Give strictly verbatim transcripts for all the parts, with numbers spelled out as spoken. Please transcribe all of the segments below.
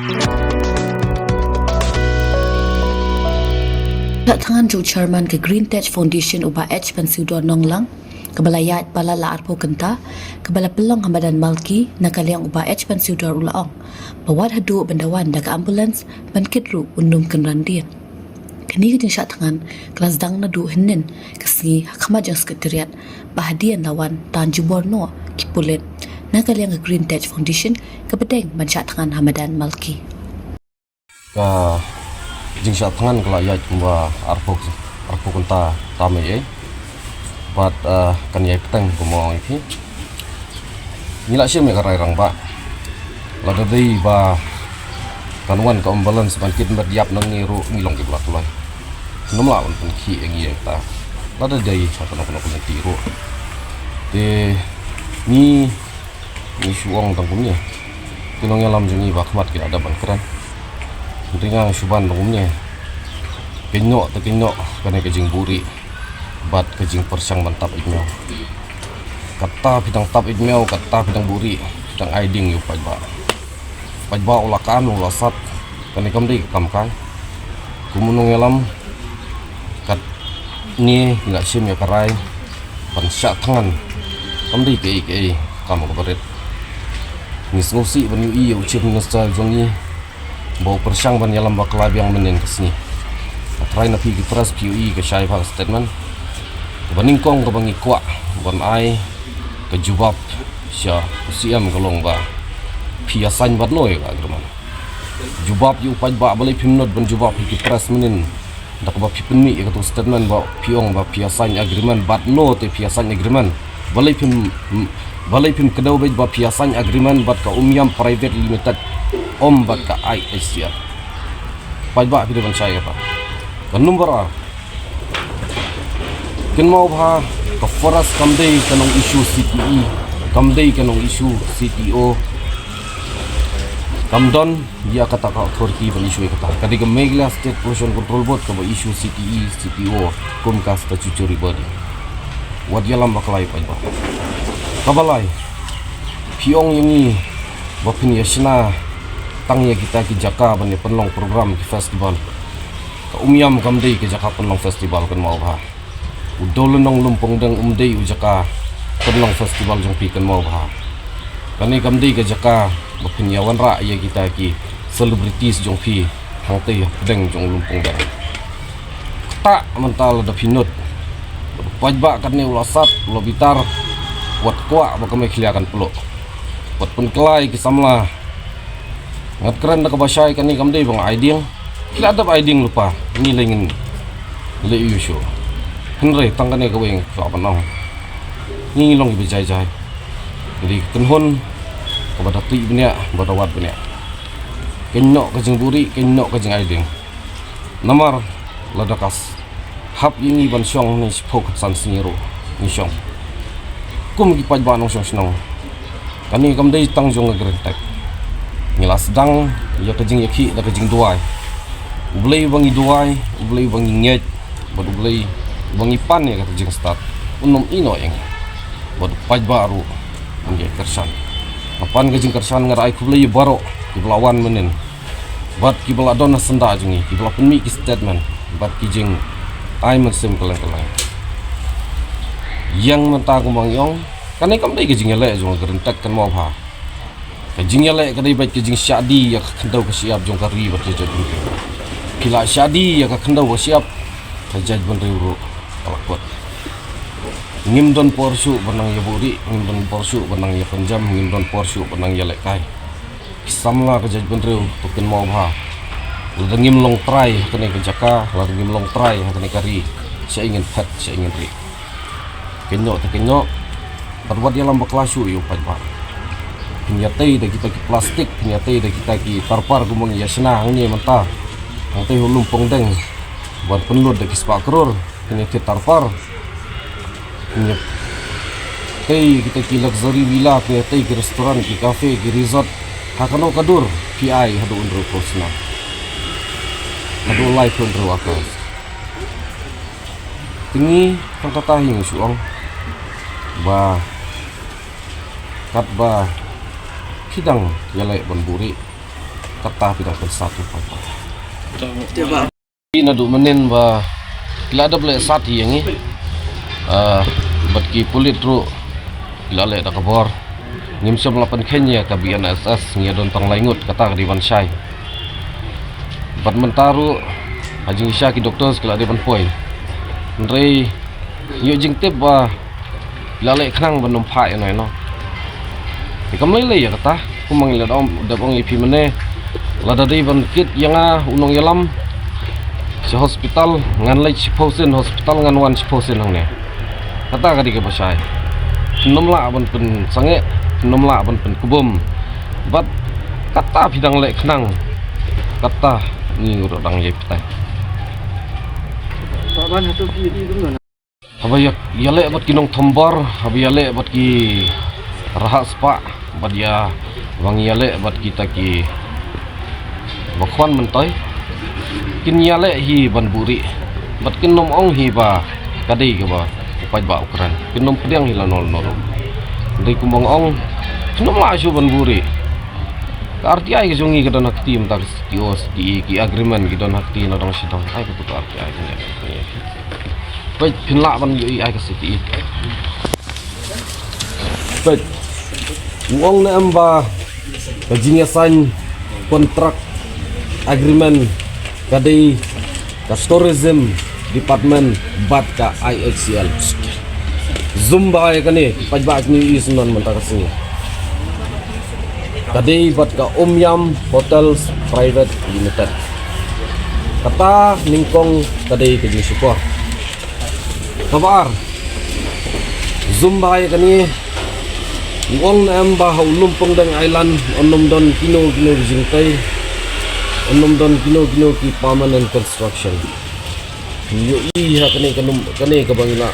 Shah thngan jong u chairman ka Green Tech Foundation u Bah H Bansiwdor Nonglang, kaba la ïaid palat la arphew kynta, kaba la pynlong ha madan Malki, na ka liang u Bah H Bansiwdor u la ong ba wat haduh ban da wan da ka ambulance ban kit ruh un ym kynran dien. Kane ka jingshah thngan ka la sdang naduh hynnin ka sngi ha khmat jong Secretariat, ba hadien la wan tan jubor noh ki pulit na ka liang ka Green Tech Foundation kaba deng ban shah thngan ha madan Malki. Ka jingshah thngan ka la ïaid kumba arphew, arphew kynta tam ei ei. Bad, eh, kan ïai bteng kumba ong ïa phi. Ngi la shim ïa ka rai rangbah. Lada dei ba kan wan ka ambulance ban kit met ïap na ngi ruh ngi long kiba la kloi. Ngim lah ban pynkhih ïa ngi ïa kata. Lada dei ha kano kano ka lynti ruh. Te ngi, ngi shu ong tang kumne. Ki nongïalam jong ngi ba khmat ki la dep ban kren. Hynrei nga shu ban tang kumne. Kynnoh te kynnoh kane ka jingbuhrieh bad ka jingpyrshang ban tap ïeit maw. Kata phi dang tap ïeit maw, kata phi dang buhrieh, phi dang ai ding ïa u paidbah. Paidbah u la kan, u la sat, kane kam dei ka kam kai. Kum u nongïalam, katne ngi la shim ïa ka rai ban shah thngan. Kam dei kaei kaei, kam kaba rit. Ngi sngewsih ban ïohi ïa u Chief Minister jong ngi ba u pyrshang ban ïalam bakla biang mynnin ka sngi. Nga tharai na phi ki press phi ïohi ka shai bha ka statement kaba nyngkong kaba ngi kwah ban ai ka jubab sha u C M ka long ba phi ïa sign bad noh ïa ka agreement. Jubab ïa u paidbah, balei phim nud ban jubab ïa ki press mynnin da kaba phi pynmih ïa katu statement ba phi ong ba phi ïa sign agreement bad noh te phi ïa sign agreement. Balei phim, balei phim kdew beit ba phi ïa sign agreement bad ka Umiam Private Limited, ym bad ka I H C L. Paidbah phi dei ban shai kata. Ka number ar, kynmaw bha, ka forest kam dei ka nong issue C T E, kam dei ka nong issue C T O. Kam don ïa kata ka authority ban issue ïa kata. Ka dei ka Meghalaya State Pollution Control Board kaba issue C T E, C T O kum ka statutory body. Wat ïalam bakla ïa u paidbah. Kaba lai, phi ong ïa ngi ba phin ïa shna tang ïa kita ki jaka ban ïa pynlong program ki festival. Ka Umiam kam dei ka jaka pynlong festival, kynmaw bha. U Dewlynnong Lumpongdeng um dei u jaka pynlong festival jong phi, kynmaw bha. Kane kam dei ka jaka ba phin ïa wanrah ïa kita ki celebrities jong phi hangtei hapdeng jong Lumpongdeng. Kata mynta lada phi nud. Paidbah katne u la sat, u la bitar, wat kwah ba ka Meghalaya kan pluh. Wat pynkylla ïa ki samla. Ngat kren da kaba shai, kane kam dei ba nga ai ding. Ki la dep ai ding lypa, ngi lei ngin leh ïa u shuh. Hynrei tang kane kawei nga kwah ban ong. Ngi ngi long kiba jai jai. Ngi dei ka kynhun kaba da tih bniah, ba da wad bniah. Kynnoh ka jingbuhrieh, kynnoh ka jingai ding. Namar lada ka hap ïa ngi ban shong ne shiphew khatsan sngi ruh ngi shong. Kum ki paidbah nongshong shnong, kane kam dei tang jong ka Green Tech. Ngi la sdang ïa ka jingïakhih da ka jingduwai. U Blei ba ngi duwai, U Blei ba ngi ngeit, bad U Blei ba ngi pan ïa kata jingstad, un ym ïehnoh ïa ngi. Bad u paidbah ruh un ïai kyrshan. Nga pan ka jingkyrshan, nga da ai khublei ïa baroh kiba la wan mynnin. Bad kiba la don ha syndah jong ngi, kiba la pynmih ki statement, bad ki jingai mynsiem kylleng kylleng. Ïa nga mynta kumba ngi ong, kane kam dei ka jingïaleh jong ka Green Tech, kynmaw bha. Ka jingïaleh ka dei beit ka jingshahdi ïa ka khyndew ka shyiap jong ka ri bad ka jaitbynriew. Phi la shahdi ïa ka khyndew ka shyiap, ka jaitbynriew ruh ka la kut. Ngim don por shuh ban nang ïa buhrieh, ngim don por shuh ban nang ïa pynjem, ngim don por shuh ban nang ïa lehkai. Ki samla ka jaitbynriew, to kynmaw bha. Lada ngim long trai ha kane ka jaka, lada ngim long trai ha kane ka ri, shaei ngin phet, shaei ngin rieh. Kynnoh te kynnoh, bad wat ïalam bakla shuh ïa u paidbah. Phin ïatei da kita ki plastik, phin ïatei da kita ki tarpar kumba ngi ïa shna hangne mynta. Hangtei ha u Lumpongdeng ban pynlut da ki spah klur. Phin ïa thied tarpar. Phin ïa tei kita ki luxury villa, phin ïa tei ki restaurant, ki cafe, ki resort. Ha kano ka dur phi ai haduh hynriew phew snem, haduh laiphew hynriew acres. Te ngi tang kata hi ngi shu ong ba katba phi dang ïaleh ban buhrieh, Kata phi dang pynsat tu pha. Naduh mynnin ba ki la dep leh sat hi ïa ngi. Ah, bad ki pulit ruh ki la leh da ka bor. Ngim shym la pynkheiñ ïa ka B N S S, ngi ïa don tang lai ngut, kata ka dei ban shai. Bad mynta ruh ha jingshisha ki doctors ki la dei ban poi. Hynrei ïoh jingtip ba la leh khnang ban ym phah ïa no ïa no. Te kam lei lei ïa kata, kumba ngi la dep ong, dep ong ïa phi mynne, lada dei ban kit ïa nga u nongïalam sha hospital, ngan leit shiphew sien hospital, ngan wan shiphew sien hangne. Kata ka dei kaba shai. Phin ym lah ban pynsangeh, phin ym lah ban pynkubum. Bad kata phi dang leh khnang, kata ngi ruh dang ïai pynthei. Haba ïa, ïaleh bad ki nongthombor, haba ïaleh bad ki rahak spah, bad ïa, ba ngi ïaleh bad kita kiba khwan myntoi, kin ïaleh hi ban buhrieh, bad kin nym ong hi ba ka dei kaba u paidbah u kren, kin nym pdiang hi lano lano ruh. Dei kumba nga ong, kin nym lah shuh ban buhrieh. Ka R T I ka jong ngi ka don ha kti mynta, ka C T O, C T E, ki agreement ki don ha kti na dong shi dong. Ai ka tu ka R T I ka ngi. Peit, phin lah ban ïohi ai ka C T E. Peit. U ong ne em ba ka jingïasain contract agreement ka dei ka Tourism Department bad ka I H C L. Zoom bha ïa kane, ki paidbah kin ïohi syndon mynta ka sngi. Ka dei bad ka Umiam Hotels Private Limited. Kata nyngkong ka dei ka jingshukor. Kaba ar, zoom bha ïa kane, u ong ne em ba ha u Lumpongdeng Island un nym don kino kino ki jingtei, un nym don kino kino ki permanent construction. Ïohi ha kane ka num-, kane kaba ngi la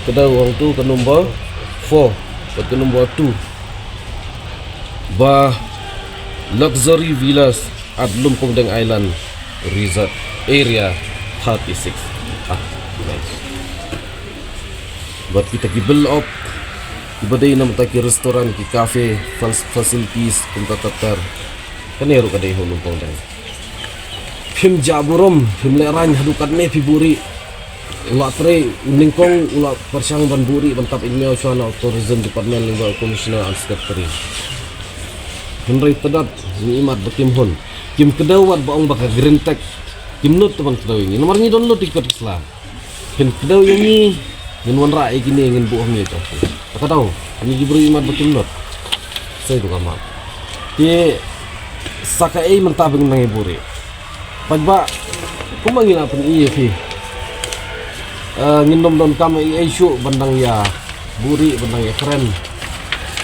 kdew hangtu, ka number four bad ka number two. Ba luxury villas at Lumpongdeng Island Resort Area thirty-six. Ah, nice. Bad kita ki build up, kiba dei namar ki restaurant, ki cafe, fal-, facilities kumta ter ter. Kane ruh ka dei ha u Lumpongdeng. Phim jah burom, phim lehraiñ haduh katne phi buhrieh. U la trei, u nyngkong u la pyrshang ban buhrieh ban tap email shuwa na Tourism Department lyngba u Commissioner and Secretary. Hynrei tdap ngi imat ba kim hun, kim kdew wat ba ong ba ka Green Tech. Kim nud te ban kdew ïa ngi. Namar ngi don lut ïa ki kot ki sla. Phin kdew ïa ngi, ngin wanrah ïa kine, ngin buh hangne jong phi. Te ka daw, ngi ki briew imat ba kim nud. Sei tu ka mat. Te sa kaei mynta ba ngin nang ïa buhrieh? Paidbah, kumba ngi la pyni ïa phi, eh, ngin nym donkam ei ei shuh ban dang ïa buhrieh, ban dang ïa kren.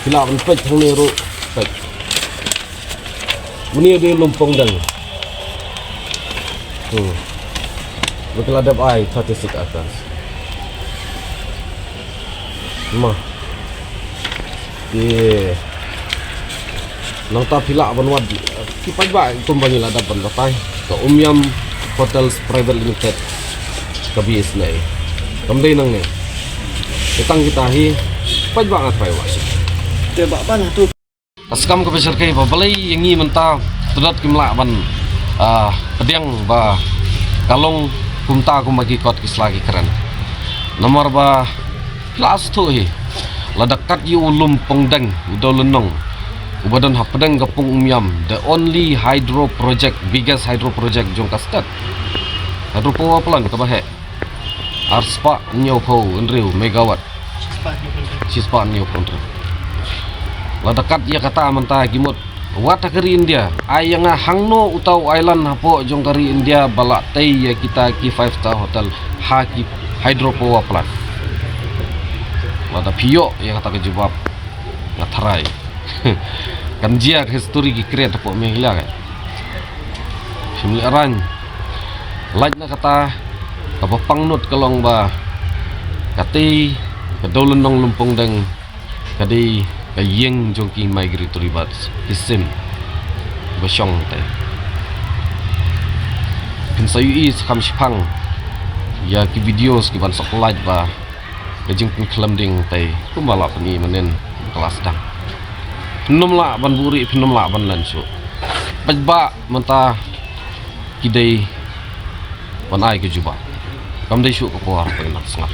Phi lah ban peit hangne ruh, peit. Une u dei Lumpongdeng. Hmm. Ba ki la dep ai thirty-six acres. Ma. Te nangta phi lah ban wad, ki paidbah, kumba ngi la dep ban batai, ka Umiam Hotels Private Limited, ka B S N A. Kam dei nangne. Te tang kita hi, paidbah, nga trai wah shi. Te ba ban tu. Ka skam kaba shyrkhei ba balei ïa ngi mynta tdap kim lah ban, ah, pdiang ba ka long kumta kumba ki kot ki sla ki kren. Namar ba phi la sngewthuh hi, lada kat ïa u Lumpongdeng, u dewlynnong uba don hapdeng ka pung Umiam, the only hydro project, biggest hydro project jong ka state. Hydro power plant kaba heh. Arspah hynñiewphew hynriew megawatt. Shispah hynñiewphew hynriew. Lada kat ïa kata mynta ki mut, wat ha ka ri India, ai ïa nga hangno uta u island hapoh jong ka ri India ba la tei ïa kita ki five star hotel ha ki hydro power plant. Lada phi ïoh ïa kata ka jubab, nga tharai kan jia ka history ki create hapoh Meghalaya ka. Phim lehraiñ. Lait na kata, kaba pangnud ka long ba katei ka dewlynnong Lumpongdeng ka dei ka ïing jong ki migratory birds, ki sim ba shong tei. Phin sa ïohi sa kham shipang ïa ki videos ki ban sa lait ba ka jingpynkhlem ding tei kumba la pyni mynnin ka la sdang. Phin nym lah ban buhrieh, phin nym lah ban len shuh. paidbah mynta ki dei ban ai ka jubab. Kam dei shuh ka por ban nang sngap.